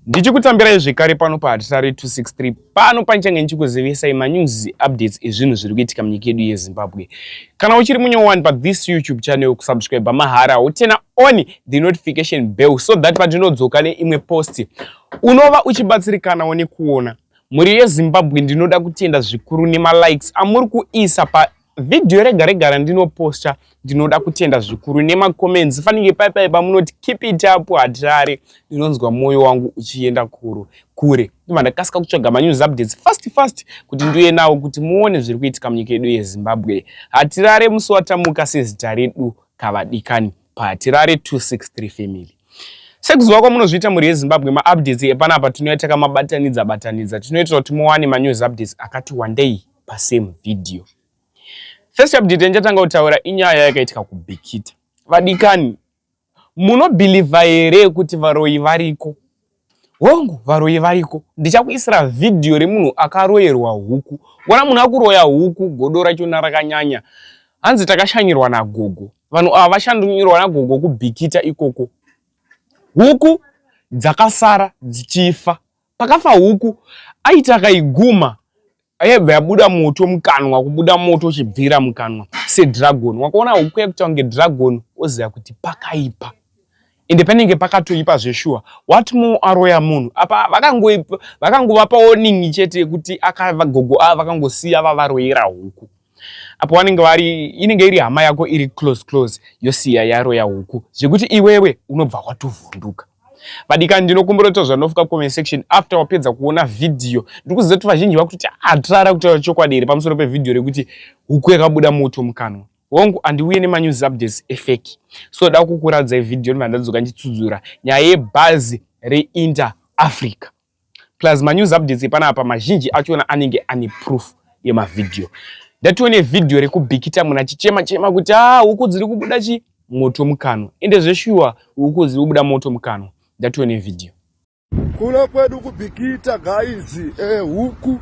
Ndichikutambirai zvekare pano paHatirare 263 pano panichange ndichikuzivisai manews updates ezvinhu zviri kuitika munyika yedu yeZimbabwe. Kana uchiri munyowani pathis YouTube channel, kusubscribe mahara, woturn on the notification bell so that patinodzoka neimwe post unova uchibatsirikanawo nekuona. Mhuri yeZimbabwe, ndinoda kutenda zvikuru nemalikes amuri kuisa pa vhidhiyo rega rega randinoposta. Ndinoda kutenda zvikuru nemacomments fanike paipai pamunoti, "Keep it up, Hatirare." Ndinonzwa mwoyo wangu uchienda kuru kure. Ndibva ndakasika kutsvaga manews updates fast fast kuti ndiuye nawo kuti muone zviri kuitika munyika yedu yeZimbabwe. Hatirare musi watamuka sezita redu kavadikani paHatirare 263 family. Sekuziva kwamunozviita, mhuri yeZimbabwe, maupdates epanapa tinouya takamabatanidza batanidza, tinoitira kuti muwane manews updates akati wandei pasame video. First update yandichatanga kutaura inyaya yakaitika kuBikita. Vadikani, munobhilivha here kuti varoyi variko? Hongu, varoyi variko. Ndichakuisira vhidhiyo remunhu akaroyerwa huku. Ona munhu akuroya huku, godo rachona rakanyanya. Hanzi takashanyirwa nagogo. Vanhu ava vashandanyirwa nagogo kuBikita ikoko. Huku dzakasara dzichifa. Pakafa huku, aiti akaiguma yaibva yabuda moto mukanwa, kubuda moto uchibvira mukanwa sedragon. Wakaona huku yakuita kunge dragon, oziva kuti pakaipa, ende panenge pakatoipa zveshuwa. What more aroya munhu apa? Vakangovapa warning chete yekuti gogo ava vakangosiya vavaroyera huku. Apo vanenge vari, inenge iri hama yako iri close close, yosiya yaroya huku zvekuti iwewe unobva watovhunduka. Vadikani, ndinokumbira zvanofuka comment section after wapedza kuona vhidhiyo. Ndiri kuziva kuti vazhinji vakuti hatirara kutaura chokwadi here pamusoro pevhidhiyo rekuti huku yakabuda moto mukanwa. Hongu, handiuye nemanews updates efake, so da kukuradzai vhidhiyo ndibva ndadzoka ndichitsudzura nyaya yebhazi reInter Africa, plus manews updates epanapa mazhinji achona anenge ane proof yemavhidhiyo. Ndatione vhidhiyo rekuBikita, munhu achichema chema kuti a huku dziri kubuda chi moto mukanwa. Ende zveshuwa huku dziri kubuda moto mukanwa. Ndatione vhidhiyo. Kuno kwedu kuBikita, guys, huku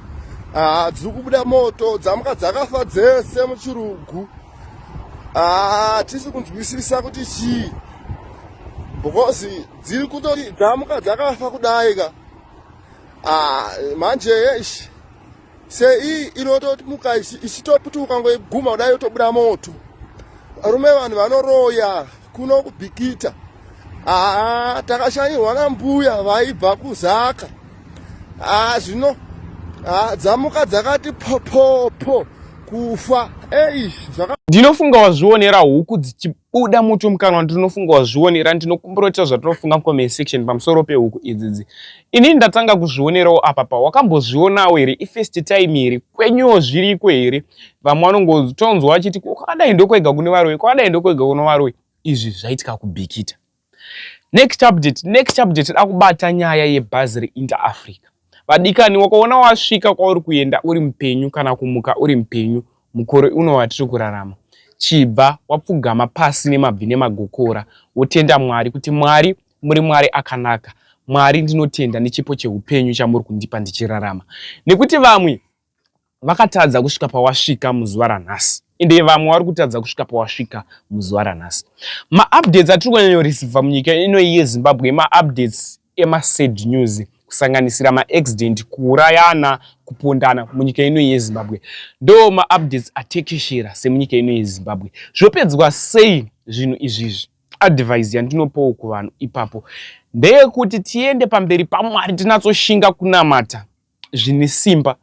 dziri kubuda moto, dzamuka dzakafa dzese muchirugu. Tisi kunzwisisa kuti chii, because dziri kutoti dzamuka dzakafa kudai ka. Manje eish, sei inotomuka ichitoputi, ukangoiguma kudai yotobuda moto. Varume, vanhu vanoroya kuno kuBikita. Haa, takashanyirwa nambuya vaibva kuZaka. Haa, zvino dzamuka dzakati popopo kufa. Eish. Ndinofunga wazvionera huku dzichibuda moto mukanwa. Ndinofunga wazvionera. Ndinokumbira kuita zvatinofunga mucomment section pamusoro pehuku idzidzi. Inini ndatanga kuzvionerawo apa. Pa wakambozvionawo here? Ifirst time here? Kwenyuwo zviriko here? Vamwe vanongotonzwa vachiti kwakadai ndokwega kune varoyi, kwakadai ndokwega kune varoyi. Izvi zvaitika kuBikita. Next update, next update da kubata nyaya yebhazi reInter Africa. Vadikani, wakaona wasvika kwauri kuenda uri mupenyu kana kumuka uri mupenyu mukore uno watiri kurarama, chibva wapfugama pasi nemabvi nemagokora, wotenda Mwari kuti, "Mwari, muri Mwari akanaka. Mwari, ndinotenda nechipo cheupenyu chamuri kundipa ndichirarama," nekuti vamwe vakatadza kusvika pawasvika muzuva ranhasi, ende vamwe vari kutadza kusvika pawasvika muzuva ranhasi. Maupdates atiri kunyanyoreceiva munyika ino yeZimbabwe, maupdates emasad news, kusanganisira maaccident, kuurayana, kupondana munyika ino yeZimbabwe, ndo maupdates atekeshera semunyika ino yeZimbabwe. Zvopedzwa sei zvinhu izvizvi? Advice yandinopawo kuvanhu ipapo ndeyekuti tiende pamberi paMwari, tinatsoshinga kunamata zvine simba.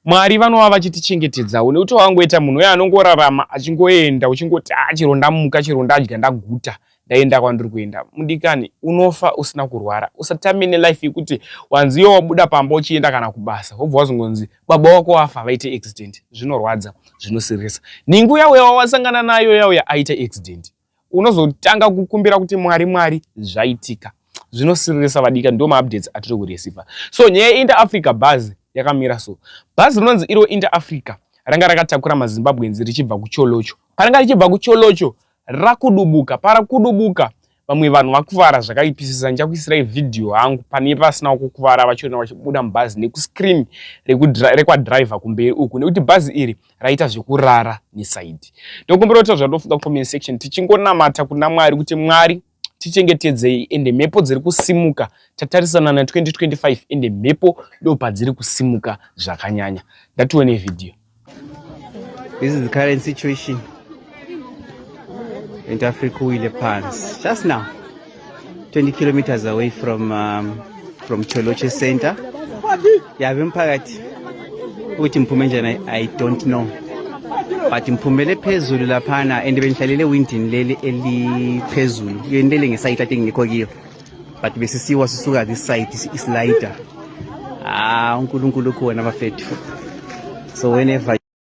Mwari vanova vachitichengetedzawo, nekuti wangoita munhu uye anongorarama achingoenda, uchingoti, "A, chero ndamuka, chero ndadya, ndaguta, ndaenda kwandiri kuenda." Mudikani, unofa usina kurwara. Usatame nelife yekuti wanzi iwe wabuda pamba uchienda kana kubasa, wobva wazongonzi baba wako wafa, vaite accident. Zvinorwadza, zvinosiririsa. Ningu yauya wawasangana nayo yauya aita accident, unozotanga kukumbira kuti, "Mwari, Mwari, zvaitika." Zvinosiririsa, vadika. Ndo maupdates atiri kureceiva. So nyaya yeInter Africa bhazi yakamira so. Bhazi rinonzi iro Inter Africa ranga rakatakura maZimbabweans richibva kuTsholotsho. Paranga richibva kuTsholotsho, rakudubuka. Parakudubuka, vamwe vanhu vakuvara zvakaipisisa. Ndichakuisirai vhidhiyo hangu pane pasina kukuvara vachona vachibuda mubhazi nekuscreen rekwadhiraivha kumberi uku, nekuti bhazi iri raita zvekurara neside. Ndokumbira kuti zvatofunga comment section, tichingonamata kuna Mwari kuti Mwari Tichengetedzei, ende mhepo dziri kusimuka. Tatarisana na2025, ende mhepo ndo padziri kusimuka zvakanyanya. Ngatione vhidhiyo. This is the current situation. In Africa wile phansi. Just now, 20 kilometers away from Tsholotsho Center. Yabe mphakathi ukuthi ngiphume njani, I don't know. But ngiphumele phezulu laphana and bengihlalele windini leli eliphezulu. Yendele ngesite ade ngikho kiyo. But besisiwa sisuka this side islider. Ah, uNkulunkulu khona bafethu. So whenever